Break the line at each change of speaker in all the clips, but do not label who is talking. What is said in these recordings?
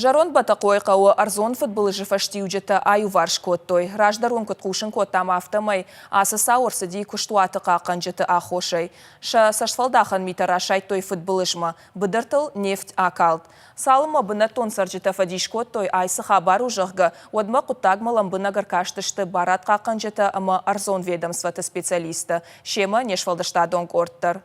Зӕронд Бӕтӕхъойы хъӕуы ӕрдзон фыдбылызы фӕстиуджытӕ аиуварс кодтой. Раздӕр уын куыд хъусын кодтам, афтӕмӕй ацы цау ӕрцыди куыстуаты хъахъхъӕнджыты аххосӕй. Сӕ цӕстфӕлдахӕн митӕ расайдтой фыдбылызмӕ. Быдыртыл нефть акалд. Цалынмӕ бынӕттон цӕрджытӕ фӕдис кодтой, ай цы хабар у, зӕгъгӕ, уӕдмӕ хъуыддагмӕ лӕмбынӕг ӕркастысты барадхъахъхъӕнджытӕ ӕмӕ ӕрдзон ведомствоты специалисттӕ, семӕ не сфӕлдыстадон къорд дӕр.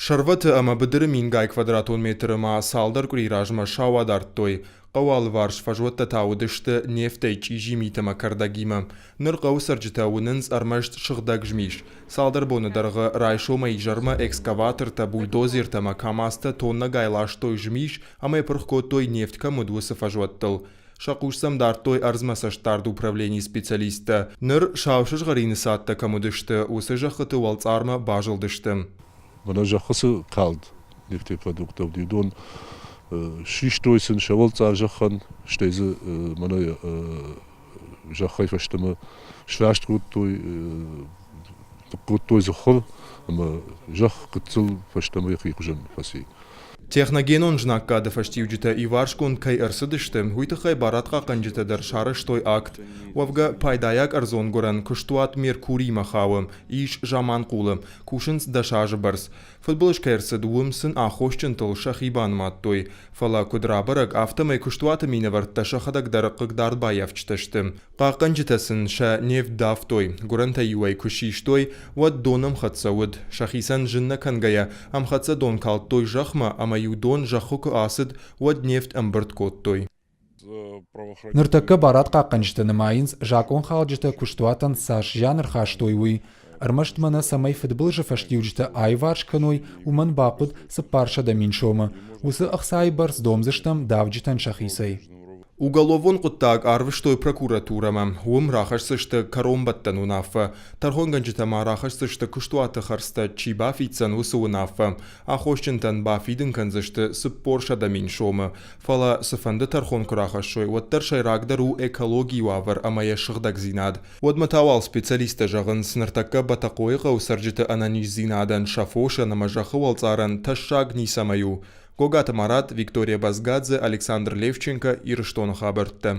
Сӕрвӕты ӕмӕ быдыры мингай квадратон метры ма цалдӕр къуыри размӕ сау адардтой. Хъӕуы алыварс фӕзуӕттӕ та уыдысты нефтӕй чъизи мит ӕмӕ кӕрдӕгимӕ. Ныр хъӕуы цӕрджытӕ уынынц ӕрмӕст сыгъдӕг змис. Цалдӕр боны дӕргъы райсомӕй изӕрмӕ экскаватортӕ, бульдозертӕ ӕмӕ КАМАЗтӕ тоннӕгай ластой змис ӕмӕ йӕ пырх кодтой нефть кӕм уыд, уыцы фӕзуӕттыл. Сӕ хъус сӕм дардтой ӕрдзмӕ цӕстдард управленийы специалисттӕ. Ныр сау сызгъӕрины цадтӕ кӕм уыдысты, уыцы зӕххыты уӕлцъармӕ базылдысты.
Мӕнӕ зӕххы цы калд нефтепродукттӕ уыди, уыдон систой сын сӕ уӕлцъар зӕххӕн, стӕй дзы мӕнӕ зӕххӕй фӕстӕмӕ сраст кодтой, ныккодтой дзы хуыр ӕмӕ зӕхх гыццыл фӕстӕмӕ йӕхи хуызӕн фӕци.
Техногенон знаггады фӕстиуджытӕ иварсгонд кӕй ӕрцыдысты, уый тыххӕй барадхъахъхъӕнджытӕ дӕр сарӕзтой акт. Уӕвгӕ, пайдайаг ӕрдзон гуырӕн куыстуат Меркуримӕ хауы, ис Заманхъулы, кусынц 10 азы бӕрц. Фыдбылыз кӕй ӕрцыд, уым сын аххосджынтыл сӕхи банымадтой. Фӕлӕ, куыд рабӕрӕг, афтӕмӕй куыстуаты минӕвӕрттӕ сӕхӕдӕг дӕр хъыгдардбаййафджытӕ сты. Хъахъхъӕнджытӕ сын сӕ нефть давтой, гуырӕнтӕ-иу ӕй куы систой, уӕд дон ӕмхӕццӕ уыд. Сӕхицӕн зын нӕ кӕнгӕйӕ, ӕмхӕццӕ дон калдтой зӕхмӕ ӕмӕ-иу дон зӕххы куы ацыд, уӕд нефть ӕмбырд кодтой.
Ныртӕккӕ барадхъахъхъӕнджытӕ нымайынц, закъонхалджытӕ куыстуатӕн цас зиан ӕрхастой, уый. Ӕрмӕст мӕнӕ цӕмӕй фыдбылызы фӕстиуджытӕ аиварс кӕной, уымӕн бахъуыд 400 000 сомы. Уыцы ӕхцайы бӕрц домдзыстӕм давджытӕн сӕхицӕй.
Уголовон хъуыддаг арвыстой прокуратурӕмӕ. Уым рахӕсдзысты кӕронбӕттӕн уынаффӕ. Тӕрхонгӕнджытӕ ма рахӕсдзысты куыстуаты хӕрдзтӕ чи бафиддзӕн, уыцы уынаффӕ. Аххосджынтӕн бафидын кӕндзысты 400 000 сомы. Фӕлӕ цыфӕнды тӕрхон куы рахӕссой, уӕддӕр сӕйрагдӕр у экологийы уавӕр ӕмӕ йӕ сыгъдӕгдзинад. Уӕдмӕ та уал специалисттӕ зӕгъынц, ныртӕккӕ Бӕтӕхъойы хъӕуы цӕрджыты ӕнӕниздзинадӕн, сӕ фосӕн ӕмӕ зӕххы уӕлцъарӕн тӕссаг ницӕмӕй у. Гогаты Марат, Виктория Базгадзе, Александр Левченко, Ирыстоны хабӕрттӕ.